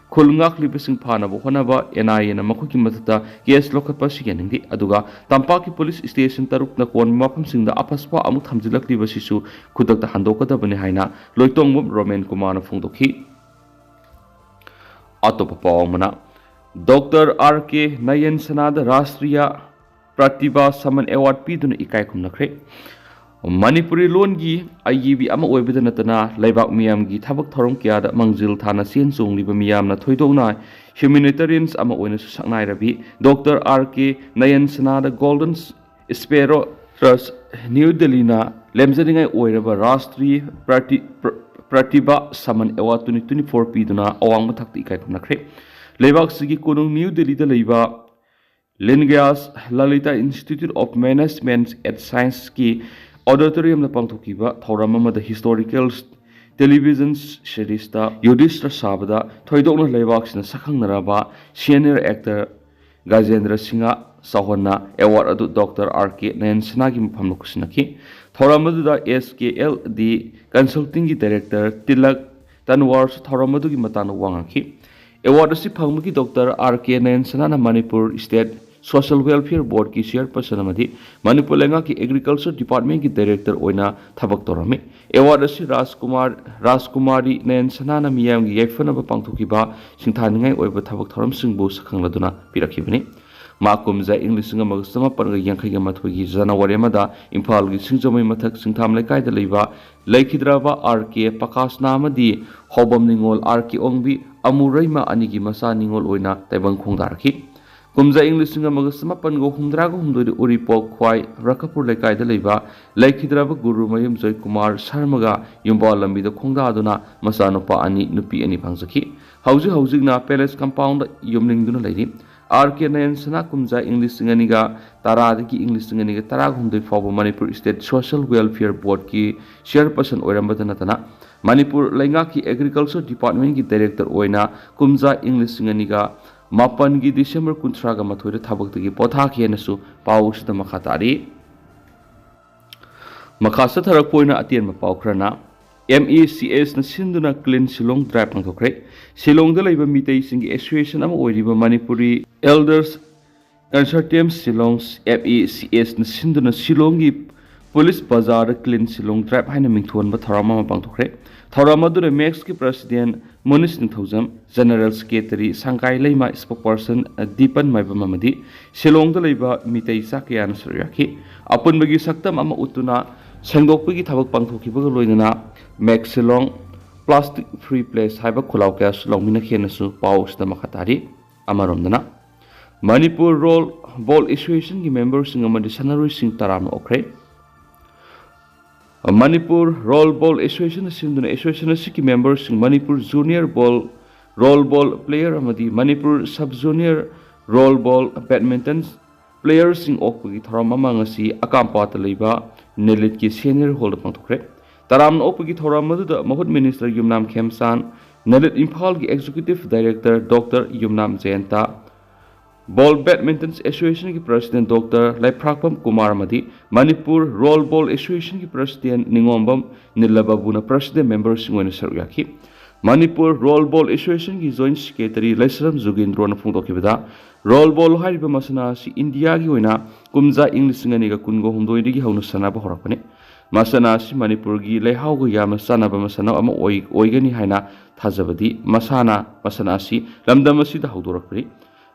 ꯈꯨꯜ ꯉꯥꯛꯂꯤꯕꯁꯤꯡ ꯐꯥꯅꯕ ꯍꯣꯠꯅꯕ ꯑꯦꯟ ꯑꯥꯏ ꯑꯦꯅ ꯃꯈꯣꯏꯒꯤ ꯃꯊꯛꯇ ꯀꯦꯁ ꯂꯧꯈꯠꯄ ꯑꯁꯤ ꯌꯥꯅꯤꯡꯗꯦ꯫ ꯑꯗꯨꯒ ꯇꯝꯄꯥꯛꯀꯤ ꯄꯨꯂꯤꯁ ꯁ꯭ꯇꯦꯁꯟ ꯇꯔꯨꯛꯅ ꯀꯣꯟꯕ ꯃꯐꯝꯁꯤꯡꯗ ꯑꯄꯥꯁꯄ ꯑꯃꯨꯛ ꯊꯝꯖꯤꯜꯂꯛꯂꯤꯕꯁꯤꯁꯨ ꯈꯨꯗꯛꯇ ꯍꯟꯗꯣꯛꯀꯗꯕꯅꯤ ꯍꯥꯏꯅ ꯂꯣꯏꯇꯣꯡꯕꯝ ꯔꯣꯃꯦꯟ ꯀꯨꯃꯥꯔꯅ ꯐꯣꯡꯗꯣꯛꯈꯤ꯫ ꯑꯇꯣꯞꯄ ꯄꯥꯎ ꯑꯃꯅ, doctor R K Nayan ꯁꯅꯥꯗ Rashtriya Pratibha Samman award ꯄꯤꯗꯨꯅ ꯏꯀꯥꯏ ꯈꯨꯝꯅꯈ꯭ꯔꯦ꯫ ꯃꯅꯤꯄꯨꯔꯤ ꯂꯣꯟꯒꯤ ꯑꯏꯕꯤ ꯑꯃ ꯑꯣꯏꯕꯗ ꯅꯠꯇꯅ, ꯂꯩꯕꯥꯛ ꯃꯤꯌꯥꯝꯒꯤ ꯊꯕꯛ ꯊꯧꯔꯝ ꯀꯌꯥꯗ ꯃꯥꯡꯖꯤꯜ ꯊꯥꯅ ꯆꯦꯟ ꯆꯣꯡꯂꯤꯕ ꯃꯤꯌꯥꯝꯅ ꯊꯣꯏꯗꯣꯛꯅ ꯍ꯭ꯌꯨꯃꯦꯅꯤꯇꯦꯔꯤꯌꯟꯁ ꯑꯃ ꯑꯣꯏꯅꯁꯨ ꯁꯛꯅꯥꯏꯔꯕꯤ ꯗꯣꯛꯇꯔ ꯑꯥꯔ ꯀꯦ ꯅꯌꯟ ꯁꯅꯥꯗ ꯒꯣꯜꯗꯟ ꯁ꯭ꯄꯦꯔꯣ ꯇ꯭ꯔꯁ ꯅ꯭ꯌꯨ ꯗꯦꯜꯂꯤꯅ ꯂꯦꯝꯖꯅꯤꯡꯉꯥꯏ ꯑꯣꯏꯔꯕ Rashtriya Prati-, Pra-, Pratibha Samman award twenty twenty four ꯄꯤꯗꯨꯅ ꯑꯋꯥꯡꯕ ꯊꯥꯛꯇ ꯏꯀꯥꯏ ꯈꯨꯝꯅꯈ꯭ꯔꯦ꯫ ꯂꯩꯕꯥꯛꯁꯤꯒꯤ ꯀꯣꯅꯨꯡ ꯅ꯭ꯌꯨ ꯗꯦꯜꯂꯤꯗ ꯂꯩꯕ ꯂꯤꯟꯒ꯭ꯌꯥꯁ ꯂꯂꯤꯇꯥ ꯏꯟꯁꯇꯤꯇ꯭ꯌꯨꯠ ꯑꯣꯐ ꯃꯦꯅꯦꯖꯃꯦꯟꯠ ꯑꯦꯟ ꯁꯥꯏꯟꯁꯀꯤ ꯑꯣꯗꯤꯇꯣꯔꯤꯌꯝꯗ ꯄꯥꯡꯊꯣꯛꯈꯤꯕ ꯊꯧꯔꯝ ꯑꯃꯗ ꯍꯤꯁꯇꯣꯔꯤꯀꯦꯜ ꯇꯦꯂꯤꯚꯤꯖꯟ ꯁꯤꯔꯤꯁꯇ ꯌꯨꯙꯤꯁꯇ꯭ꯔ ꯁꯥꯕꯗ ꯊꯣꯏꯗꯣꯛꯅ ꯂꯩꯕꯥꯛꯁꯤꯅ ꯁꯛꯈꯪꯅꯔꯕ ꯁꯤꯅꯤꯌꯔ ꯑꯦꯛꯇꯔ ꯒꯖꯦꯟꯗ꯭ꯔ ꯁꯤꯡꯍ ꯆꯥꯎꯍꯟꯅ ꯑꯦꯋꯥꯔꯗ ꯑꯗꯨ ꯗꯣꯛꯇꯔ ꯑꯥꯔ ꯀꯦ ꯅꯌꯟ ꯁꯅꯥꯒꯤ ꯃꯐꯝꯗ ꯈꯨꯠꯁꯤꯟꯅꯈꯤ꯫ ꯊꯧꯔꯝ ꯑꯗꯨꯗ ꯑꯦꯁ ꯀꯦ ꯑꯦꯜ ꯗꯤ ꯀꯟꯁꯜꯇꯤꯡꯒꯤ ꯗꯥꯏꯔꯦꯛꯇꯔ ꯇꯤꯂꯛ ꯇꯟꯋꯥꯔꯁꯨ ꯊꯧꯔꯝ ꯑꯗꯨꯒꯤ ꯃꯇꯥꯡꯗ ꯋꯥ ꯉꯥꯡꯈꯤ꯫ ꯑꯦꯋꯥꯔꯗ ꯑꯁꯤ ꯐꯪꯕꯒꯤ doctor R K ꯅꯌꯟ ꯁꯅꯥꯅ Manipur state social welfare ꯕꯣꯔꯗꯀꯤ ꯆꯤꯌꯔꯄꯔꯁꯟ ꯑꯃꯗꯤ ꯃꯅꯤꯄꯨꯔ ꯂꯩꯉꯥꯛꯀꯤ ꯑꯦꯒ꯭ꯔꯤꯀꯜꯆꯔ ꯗꯤꯄꯥꯔꯠꯃꯦꯟꯠꯀꯤ ꯗꯥꯏꯔꯦꯛꯇꯔ ꯑꯣꯏꯅ ꯊꯕꯛ ꯇꯧꯔꯝꯃꯤ꯫ ꯑꯦꯋꯥꯔꯗ ꯑꯁꯤ ꯔꯥꯖꯀꯨꯃꯥꯔ, ꯔꯥꯖꯀꯨꯃꯥꯔꯤ ꯅꯌꯟ ꯁꯅꯥꯅ ꯃꯤꯌꯥꯝꯒꯤ ꯌꯥꯏꯐꯅꯕ ꯄꯥꯡꯊꯣꯛꯈꯤꯕ ꯁꯤꯡꯊꯥꯅꯤꯡꯉꯥꯏ ꯑꯣꯏꯕ ꯊꯕꯛ ꯊꯧꯔꯝꯁꯤꯡꯕꯨ ꯁꯛꯈꯪꯂꯗꯨꯅ ꯄꯤꯔꯛꯈꯤꯕꯅꯤ꯫ ꯃꯍꯥꯛ ꯀꯨꯝꯖꯥ ꯏꯪ ꯂꯤꯁꯤꯡ ꯑꯃꯒ ꯆꯃꯥꯄꯟꯒ ꯌꯥꯡꯈꯩꯒ ꯃꯥꯊꯣꯏꯒꯤ ꯖꯅꯋꯥꯔꯤ ꯑꯃꯗ ꯏꯝꯐꯥꯜꯒꯤ ꯁꯤꯡꯖꯃꯩ ꯃꯊꯛ ꯁꯤꯡꯊꯥꯝ ꯂꯩꯀꯥꯏꯗ ꯂꯩꯕ ꯂꯩꯈꯤꯗ꯭ꯔꯕ ꯑꯥꯔ ꯀꯦ ꯄꯀꯥꯁꯅꯥ ꯑꯃꯗꯤ ꯍꯥꯎꯕꯝ ꯅꯤꯉꯣꯜ ꯑꯥꯔ ꯀꯦ ꯑꯣꯡꯕꯤ ꯑꯃꯨꯔꯩꯃ ꯑꯅꯤꯒꯤ ꯃꯆꯥ ꯅꯤꯉꯣꯜ ꯑꯣꯏꯅ ꯇꯥꯏꯕꯪ ꯈꯣꯡꯗꯥꯔꯛꯈꯤ꯫ ꯀꯨꯝꯖꯥ ꯏꯪ ꯂꯤꯁꯤꯡ ꯑꯃꯒ ꯆꯃꯥꯄꯟꯒ ꯍꯨꯝꯗ꯭ꯔꯥꯒ ꯍꯨꯝꯗꯣꯏꯗ ꯎꯔꯤꯄꯣꯛ ꯈ꯭ꯋꯥꯏ ꯔꯀꯄꯨꯔ ꯂꯩꯀꯥꯏꯗ ꯂꯩꯕ ꯂꯩꯈꯤꯗ꯭ꯔꯕ ꯒꯨꯔꯨ ꯃꯌꯨꯝ ꯖꯣꯏꯀꯨꯃꯥꯔ ꯁꯔꯃꯒ ꯌꯨꯝꯕꯥꯜ ꯂꯝꯕꯤꯗ ꯈꯣꯡꯗꯥꯗꯨꯅ ꯃꯆꯥꯅꯨꯄꯥ ꯑꯅꯤ, ꯅꯨꯄꯤ ꯑꯅꯤ ꯐꯪꯖꯈꯤ꯫ ꯍꯧꯖꯤꯛ ꯍꯧꯖꯤꯛꯅ ꯄꯦꯂꯦꯁ ꯀꯝꯄꯥꯎꯟꯗ ꯌꯨꯝꯂꯤꯡꯗꯨꯅ ꯂꯩꯔꯤ꯫ ꯑꯥꯔ ꯀꯦ ꯅꯌꯟ ꯁꯅꯥ ꯀꯨꯝꯖꯥ ꯏꯪ ꯂꯤꯁꯤꯡ ꯑꯅꯤꯒ ꯇꯔꯥꯗꯒꯤ ꯏꯪ ꯂꯤꯁꯤꯡ ꯑꯅꯤꯒ ꯇꯔꯥꯍꯨꯝꯗꯣꯏ ꯐꯥꯎꯕ ꯃꯅꯤꯄꯨꯔ ꯁ꯭ꯇꯦꯠ ꯁꯣꯁꯤꯌꯦꯜ ꯋꯦꯜꯐꯤꯌꯔ ꯕꯣꯔꯗꯀꯤ ꯆꯤꯌꯔꯄꯔꯁꯟ ꯑꯣꯏꯔꯝꯕꯇ ꯅꯠꯇꯅ, ꯃꯅꯤꯄꯨꯔ ꯂꯩꯉꯥꯛꯀꯤ ꯑꯦꯒ꯭ꯔꯤꯀꯜꯆꯔ ꯗꯤꯄꯥꯔꯠꯃꯦꯟꯒꯤ ꯗꯥꯏꯔꯦꯛꯇꯔ ꯑꯣꯏꯅ ꯀꯨꯝꯖꯥ ꯏꯪ ꯂꯤꯁꯤꯡ ꯑꯅꯤꯒ ꯃꯥꯄꯟꯒꯤ ꯗꯤꯁꯦꯝꯕꯔ ꯀꯨꯟꯊ꯭ꯔꯥꯒ ꯃꯥꯊꯣꯏꯗ ꯊꯕꯛꯇꯒꯤ ꯄꯣꯊꯥꯈꯤ ꯍꯥꯏꯅꯁꯨ ꯄꯥꯎ ꯑꯁꯤꯗ ꯃꯈꯥ ꯇꯥꯔꯤ꯫ ꯃꯈꯥ ꯆꯠꯊꯔꯛꯄ ꯑꯣꯏꯅ ꯑꯇꯦꯟꯕ ꯄꯥꯎ ꯈꯔꯅ, ꯑꯦꯝ ꯑꯦ ꯁꯤ ꯑꯦꯁꯅ ꯁꯤꯟꯗꯨꯅ ꯀ꯭ꯂꯤꯟ ꯁꯤꯂꯣꯡ ꯗ꯭ꯔꯥꯏꯚ ꯄꯥꯡꯊꯣꯛꯈ꯭ꯔꯦ꯫ ꯁꯤꯂꯣꯡꯗ ꯂꯩꯕ ꯃꯤꯇꯩꯁꯤꯡꯒꯤ ꯑꯦꯁꯣꯁꯤꯌꯦꯁꯟ ꯑꯃ ꯑꯣꯏꯔꯤꯕ Manipuri elders ꯀꯟꯁꯔꯇꯤꯌꯝ Shillong, M A ꯁꯤ ꯑꯦꯁꯅ ꯁꯤꯟꯗꯨꯅ ꯁꯤꯂꯣꯡꯒꯤ ꯄꯨꯂꯤꯁ ꯕꯖꯥꯔꯗ ꯀ꯭ꯂꯤꯟ ꯁꯤꯂꯣꯡ ꯗ꯭ꯔꯥꯏꯚ ꯍꯥꯏꯅ ꯃꯤꯡꯊꯣꯟꯕ ꯊꯧꯔꯝ ꯑꯃ ꯄꯥꯡꯊꯣꯛꯈ꯭ꯔꯦ꯫ ꯊꯧꯔꯝ ꯑꯗꯨꯗ ꯃꯦꯛꯁꯀꯤ ꯄ꯭ꯔꯁꯤꯗꯦꯟ ꯃꯨꯅꯤꯁ ꯅꯤꯡꯊꯧꯖꯝ, ꯖꯦꯅꯔꯦꯜ ꯁꯦꯀ꯭ꯔꯦꯇꯔꯤ ꯁꯪꯒꯥꯏ ꯂꯩꯃ, ꯁ꯭ꯄꯣꯛꯄꯔꯁꯟ ꯗꯤꯄꯟ ꯃꯥꯏꯕꯝ ꯑꯃꯗꯤ ꯁꯤꯂꯣꯡꯗ ꯂꯩꯕ ꯃꯤꯇꯩ ꯆꯥ ꯀꯌꯥꯅ ꯁꯔꯨꯛ ꯌꯥꯈꯤ꯫ ꯑꯄꯨꯟꯕꯒꯤ ꯁꯛꯇꯝ ꯑꯃ ꯎꯠꯇꯨꯅ ꯁꯦꯡꯗꯣꯛꯄꯒꯤ ꯊꯕꯛ ꯄꯥꯡꯊꯣꯛꯈꯤꯕꯒ ꯂꯣꯏꯅꯅ make Shillong plastic free place ꯍꯥꯏꯕ ꯈꯣꯜꯂꯥꯎ ꯀꯌꯥꯁꯨ ꯂꯥꯎꯃꯤꯟꯅꯈꯤ ꯍꯥꯏꯅꯁꯨ ꯄꯥꯎ ꯑꯁꯤꯗ ꯃꯈꯥ ꯇꯥꯔꯤ꯫ ꯑꯃꯔꯣꯝꯗꯅ, ꯃꯅꯤꯄꯨꯔ ꯔꯣꯜ ꯕꯣꯜ ꯑꯦꯁꯣꯁꯤꯌꯦꯁꯟꯒꯤ ꯃꯦꯝꯕꯔꯁꯤꯡ ꯑꯃꯗꯤ ꯁꯥꯟꯅꯔꯣꯏꯁꯤꯡ ꯇꯔꯥꯝꯅ ꯑꯣꯛꯈ꯭ꯔꯦ꯫ ꯃꯅꯤꯄꯨꯔ ꯔꯣꯜ ꯕꯣꯜ ꯑꯦꯁꯣꯁꯤꯌꯦꯁꯟꯅ ꯁꯤꯟꯗꯨꯅ ꯑꯦꯁꯣꯁꯤꯌꯦꯁꯟ ꯑꯁꯤꯒꯤ ꯃꯦꯝꯕꯔꯁꯤꯡ ꯃꯅꯤꯄꯨꯔ ꯖꯨꯅꯤꯌꯔ ꯕꯣꯜ, ꯔꯣꯜ ꯕꯣꯜ ꯄ꯭ꯂꯦꯌꯔ ꯑꯃꯗꯤ ꯃꯅꯤꯄꯨꯔ ꯁꯕ ꯖꯨꯅꯤꯌꯔ ꯔꯣꯜ ꯕꯣꯜ ꯕꯦꯗꯃꯤꯟꯇꯟ ꯄ꯭ꯂꯦꯌꯔꯁꯤꯡ ꯑꯣꯛꯄꯒꯤ ꯊꯧꯔꯝ ꯑꯃ ꯉꯁꯤ ꯑꯀꯥꯝꯄꯥꯠꯇ ꯂꯩꯕ ꯅꯦꯂꯤꯠꯀꯤ ꯁꯦꯅꯤꯌꯔ ꯍꯣꯜꯗ ꯄꯥꯡꯊꯣꯛꯈ꯭ꯔꯦ꯫ ꯇꯔꯥꯝꯅ ꯑꯣꯛꯄꯒꯤ ꯊꯧꯔꯝ ꯑꯗꯨꯗ ꯃꯍꯨꯠ ꯃꯤꯅꯤꯁꯇꯔ ꯌꯨꯝꯅꯥꯝ ꯈꯦꯝꯆꯥꯟ, ꯅꯦꯂꯤꯠ ꯏꯝꯐꯥꯜꯒꯤ ꯑꯦꯛꯖꯤꯀ꯭ꯌꯨꯇꯤꯚ ꯗꯥꯏꯔꯦꯛꯇꯔ ꯗꯣꯛꯇꯔ ꯌꯨꯝꯅꯥꯝ ꯖꯌꯟꯇ, ꯕꯣꯜ ꯕꯦꯗꯃꯤꯟꯇꯟ ꯑꯦꯁꯣꯁꯤꯌꯦꯁꯟꯒꯤ ꯄ꯭ꯔꯁꯤꯗꯦꯟ ꯗꯣꯛꯇꯔ ꯂꯩꯐ꯭ꯔꯥꯛꯄꯝ ꯀꯨꯃꯥꯔ ꯑꯃꯗꯤ ꯃꯅꯤꯄꯨꯔ ꯔꯣꯜ ꯕꯣꯜ ꯑꯦꯁꯣꯁꯤꯌꯦꯁꯟꯒꯤ ꯄ꯭ꯔꯁꯤꯗꯦꯟ ꯅꯤꯉꯣꯝꯕꯝ ꯅꯤꯂꯕꯥꯕꯨꯅ ꯄ꯭ꯔꯁꯤꯗꯦꯟ ꯃꯦꯝꯕꯔꯁꯤꯡ ꯑꯣꯏꯅ ꯁꯔꯨꯛ ꯌꯥꯈꯤ꯫ ꯃꯅꯤꯄꯨꯔ ꯔꯣꯜ ꯕꯣꯜ ꯑꯦꯁꯣꯁꯤꯌꯦꯁꯟꯒꯤ ꯖꯣꯏꯟꯠ ꯁꯦꯀ꯭ꯔꯦꯇꯔꯤ ꯂꯩꯁ꯭ꯔꯝ ꯖꯨꯒꯦꯟꯗ꯭ꯔꯣꯅ ꯐꯣꯡꯗꯣꯛꯈꯤꯕꯗ, ꯔꯣꯜ ꯕꯣꯜ ꯍꯥꯏꯔꯤꯕ ꯃꯁꯥꯟꯅ ꯑꯁꯤ ꯏꯟꯗꯤꯌꯥꯒꯤ ꯑꯣꯏꯅ ꯀꯨꯝꯖꯥ ꯏꯪ ꯂꯤꯁꯤꯡ ꯑꯅꯤꯒ ꯀꯨꯟꯒ ꯍꯨꯝꯗꯣꯏꯗꯒꯤ ꯍꯧꯅ ꯁꯥꯟꯅꯕ ꯍꯧꯔꯛꯄꯅꯤ꯫ ꯃꯁꯥꯟꯅ ꯑꯁꯤ ꯃꯅꯤꯄꯨꯔꯒꯤ ꯂꯩꯍꯥꯎꯒ ꯌꯥꯝꯅ ꯆꯥꯟꯅꯕ ꯃꯁꯥꯟꯅ ꯑꯃ ꯑꯣꯏ-, ꯑꯣꯏꯒꯅꯤ ꯍꯥꯏꯅ ꯊꯥꯖꯕꯗꯤ ꯃꯁꯥꯅ, ꯃꯁꯥꯟꯅ ꯑꯁꯤ ꯂꯝꯗꯝ ꯑꯁꯤꯗ ꯍꯧꯗꯣꯔꯛꯄꯅꯤ꯫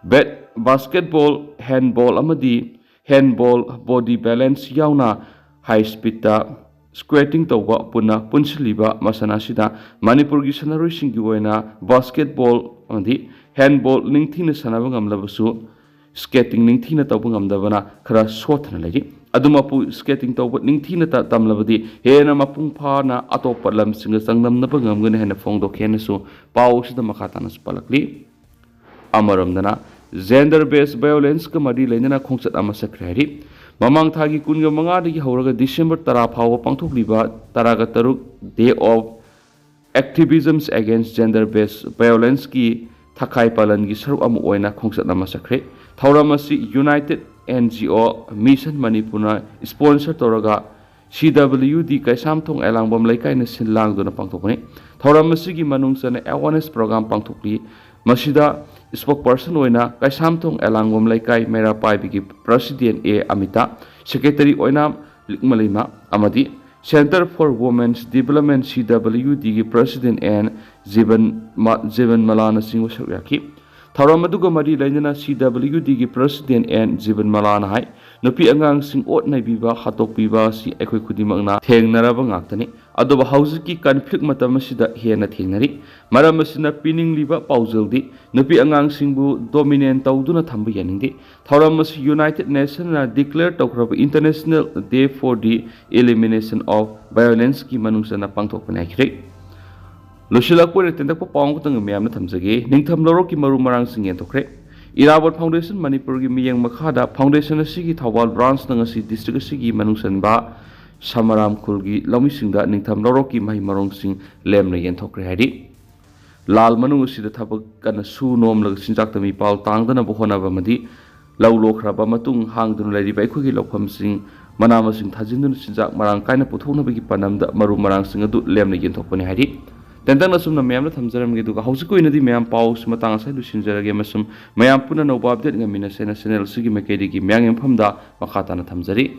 ꯕꯦꯠ ꯕꯥꯁꯀꯦꯠꯕꯣꯜ, ꯍꯦꯟꯕꯣꯜ ꯑꯃꯗꯤ ꯍꯦꯟꯕꯣꯜ ꯕꯣꯗꯤ ꯕꯦꯂꯦꯟꯁ ꯌꯥꯎꯅ ꯍꯥꯏ ꯁ꯭ꯄꯤꯗꯇ ꯁ꯭ꯀ꯭ꯋꯦꯇꯤꯡ ꯇꯧꯕ ꯄꯨꯟꯅ ꯄꯨꯟꯁꯤꯜꯂꯤꯕ ꯃꯁꯥꯟꯅ ꯑꯁꯤꯗ ꯃꯅꯤꯄꯨꯔꯒꯤ ꯁꯥꯟꯅꯔꯣꯏꯁꯤꯡꯒꯤ ꯑꯣꯏꯅ ꯕꯥꯁꯀꯦꯠꯕꯣꯜ ꯑꯃꯗꯤ ꯍꯦꯟꯕꯣꯜ ꯅꯤꯡꯊꯤꯅ ꯁꯥꯟꯅꯕ ꯉꯝꯂꯕꯁꯨ ꯁ꯭ꯀꯦꯇꯤꯡ ꯅꯤꯡꯊꯤꯅ ꯇꯧꯕ ꯉꯝꯗꯕꯅ ꯈꯔ ꯁꯣꯠꯊꯅ ꯂꯩꯔꯤ꯫ ꯑꯗꯨꯃꯛꯄꯨ ꯁ꯭ꯀꯦꯇꯤꯡ ꯇꯧꯕ ꯅꯤꯡꯊꯤꯅ ꯇ-, ꯇꯝꯂꯕꯗꯤ ꯍꯦꯟꯅ ꯃꯄꯨꯡ ꯐꯥꯅ ꯑꯇꯣꯞꯄ ꯂꯝꯁꯤꯡꯒ ꯆꯥꯡꯗꯝꯅꯕ ꯉꯝꯒꯅꯤ ꯍꯥꯏꯅ ꯐꯣꯡꯗꯣꯛꯈꯤ ꯍꯥꯏꯅꯁꯨ ꯄꯥꯎ ꯑꯁꯤꯗ ꯃꯈꯥ ꯇꯥꯅꯁꯨ ꯄꯜꯂꯛꯂꯤ꯫ ꯑꯃꯔꯣꯝꯗꯅ, ꯖꯦꯟꯗꯔ ꯕꯦꯁ ꯚꯥꯏꯑꯣꯂꯦꯟꯁꯀ ꯃꯔꯤ ꯂꯩꯅꯅ ꯈꯣꯡꯆꯠ ꯑꯃ ꯆꯠꯈ꯭ꯔꯦ ꯍꯥꯏꯔꯤ꯫ ꯃꯃꯥꯡ ꯊꯥꯒꯤ ꯀꯨꯟꯒ ꯃꯉꯥꯗꯒꯤ ꯍꯧꯔꯒ ꯗꯤꯁꯦꯝꯕꯔ ꯇꯔꯥ ꯐꯥꯎꯕ ꯄꯥꯡꯊꯣꯛꯂꯤꯕ ꯇꯔꯥꯒ ꯇꯔꯨꯛ Day of Activisms Against Gender Based Violenceꯀꯤ ꯊꯈꯥꯏ ꯄꯥꯂꯟꯒꯤ ꯁꯔꯨꯛ ꯑꯃ ꯑꯣꯏꯅ ꯈꯣꯡꯆꯠ ꯑꯃ ꯆꯠꯈ꯭ꯔꯦ꯫ ꯊꯧꯔꯝ ꯑꯁꯤ United NGO Mission ꯃꯅꯤꯄꯨꯔꯅ sponsor ꯇꯧꯔꯒ CWD ꯀꯩꯁꯥꯝꯊꯣꯡ ꯑꯦꯂꯥꯡꯕꯝ ꯂꯩꯀꯥꯏꯅ ꯁꯤꯜ ꯂꯥꯡꯗꯨꯅ ꯄꯥꯡꯊꯣꯛꯄꯅꯤ꯫ ꯊꯧꯔꯝ ꯑꯁꯤꯒꯤ ꯃꯅꯨꯡ ꯆꯟꯅ awareness program ꯄꯥꯡꯊꯣꯛꯂꯤ꯫ ꯃꯁꯤꯗ spokesperson ꯑꯣꯏꯅ ꯀꯩꯁꯥꯝꯊꯣꯡ ꯑꯦꯂꯥꯡꯕꯝ ꯂꯩꯀꯥꯏ ꯃꯩꯔꯥ ꯄꯥꯏꯕꯤꯒꯤ president A ꯑꯃꯤꯇꯥ, secretary ꯑꯣꯏꯅ ꯂꯤꯛꯃꯂꯩꯃ ꯑꯃꯗꯤ Center for Women's Development, CWDꯒꯤ president N ꯖꯤꯕꯟ ꯃ-, ꯖꯤꯕꯟ ꯃꯂꯥꯅꯆꯤꯡꯕ ꯁꯔꯨꯛ ꯌꯥꯈꯤ꯫ ꯊꯧꯔꯝ ꯑꯗꯨꯒ ꯃꯔꯤ ꯂꯩꯅꯅ CWDꯒꯤ president N ꯖꯤꯕꯟ ꯃꯂꯥꯅ ꯍꯥꯏ, ꯅꯨꯄꯤ ꯑꯉꯥꯡꯁꯤꯡ ꯑꯣꯠ ꯅꯩꯕꯤꯕ, ꯍꯥꯠꯇꯣꯛꯄꯤꯕ ꯑꯁꯤ ꯑꯩꯈꯣꯏ ꯈꯨꯗꯤꯡꯃꯛꯅ ꯊꯦꯡꯅꯔꯕ ꯉꯥꯛꯇꯅꯤ꯫ ꯑꯗꯨꯕꯨ ꯍꯧꯖꯤꯛꯀꯤ conflict ꯃꯇꯝ ꯑꯁꯤꯗ ꯍꯦꯟꯅ ꯊꯦꯡꯅꯔꯤ꯫ ꯃꯔꯝ ꯑꯁꯤꯅ ꯄꯤꯅꯤꯡꯂꯤꯕ ꯄꯥꯎꯖꯦꯜꯗꯤ ꯅꯨꯄꯤ ꯑꯉꯥꯡꯁꯤꯡꯕꯨ dominate ꯇꯧꯗꯨꯅ ꯊꯝꯕ ꯌꯥꯅꯤꯡꯗꯦ꯫ ꯊꯧꯔꯝ ꯑꯁꯤ United Nationsꯅ declare ꯇꯧꯈ꯭ꯔꯕ International Day for the Elimination of Violenceꯀꯤ ꯃꯅꯨꯡ ꯆꯟꯅ ꯄꯥꯡꯊꯣꯛꯄꯅꯤ ꯍꯥꯏꯈ꯭ꯔꯦ꯫ ꯂꯣꯏꯁꯤꯜꯂꯛꯄ ꯑꯣꯏꯅ ꯇꯦꯟꯇꯛꯄ ꯄꯥꯎ ꯑꯃꯈꯛꯇꯪ ꯃꯌꯥꯝꯅ ꯊꯝꯖꯒꯦ꯫ ꯅꯤꯡꯊꯝ ꯂꯧꯔꯣꯛꯀꯤ ꯃꯔꯨ ꯃꯔꯥꯡꯁꯤꯡ ꯌꯦꯟꯊꯣꯛꯈ꯭ꯔꯦ꯫ ꯏꯔꯥꯕꯣꯠ Foundation ꯃꯅꯤꯄꯨꯔꯒꯤ ꯃꯤꯠꯌꯦꯡ ꯃꯈꯥꯗ foundation ꯑꯁꯤꯒꯤ ꯊꯧꯕꯥꯜ branchꯅ ꯉꯁꯤ district ꯑꯁꯤꯒꯤ ꯃꯅꯨꯡ ꯆꯟꯕ ꯁꯃꯔꯥꯝ ꯈꯨꯜꯒꯤ ꯂꯧꯃꯤꯁꯤꯡꯗ ꯅꯤꯡꯊꯝ ꯂꯧꯔꯣꯛꯀꯤ ꯃꯍꯩ ꯃꯔꯣꯡꯁꯤꯡ ꯂꯦꯝꯅ ꯌꯦꯟꯊꯣꯛꯈ꯭ꯔꯦ ꯍꯥꯏꯔꯤ꯫ ꯂꯥꯜ ꯃꯅꯨꯡ ꯑꯁꯤꯗ ꯊꯕꯛ ꯀꯟꯅ ꯁꯨ ꯅꯣꯝꯂꯒ ꯆꯤꯟꯖꯥꯛꯇ ꯃꯤꯄꯥꯜ ꯇꯥꯡꯗꯅꯕ ꯍꯣꯠꯅꯕ ꯑꯃꯗꯤ ꯂꯧ ꯂꯣꯛꯈ꯭ꯔꯕ ꯃꯇꯨꯡ ꯍꯥꯡꯗꯨꯅ ꯂꯩꯔꯤꯕ ꯑꯩꯈꯣꯏꯒꯤ ꯂꯧꯐꯝꯁꯤꯡ ꯃꯅꯥ ꯃꯁꯤꯡ ꯊꯥꯖꯤꯟꯗꯨꯅ ꯆꯤꯟꯖꯥꯛ ꯃꯔꯥꯡ ꯀꯥꯏꯅ ꯄꯨꯊꯣꯛꯅꯕꯒꯤ ꯄꯥꯟꯗꯝꯗ ꯃꯔꯨ ꯃꯔꯥꯡꯁꯤꯡ ꯑꯗꯨ ꯂꯦꯝꯅ ꯌꯦꯟꯊꯣꯛꯄꯅꯤ ꯍꯥꯏꯔꯤ꯫ ꯇꯦꯟꯇꯛꯅ ꯑꯁꯨꯝꯅ ꯃꯌꯥꯝꯗ ꯊꯝꯖꯔꯝꯒꯦ, ꯑꯗꯨꯒ ꯍꯧꯖꯤꯛꯀꯤ ꯑꯣꯏꯅꯗꯤ ꯃꯌꯥꯝ ꯄꯥꯎꯁꯤ ꯃꯇꯥꯡ ꯑꯁꯤꯗ ꯂꯣꯏꯁꯤꯟꯖꯔꯒꯦ ꯑꯃꯁꯨꯡ ꯃꯌꯥꯝ ꯄꯨꯟꯅ ꯑꯅꯧꯕ update ꯉꯝꯃꯤꯟꯅꯁꯦꯅ channel ꯑꯁꯤꯒꯤ ꯃꯥꯏꯀꯩꯗꯒꯤ ꯃꯌꯥꯝꯒꯤ ꯃꯐꯝꯗ ꯃꯈꯥ ꯇꯥꯅ ꯊꯝꯖꯔꯤ꯫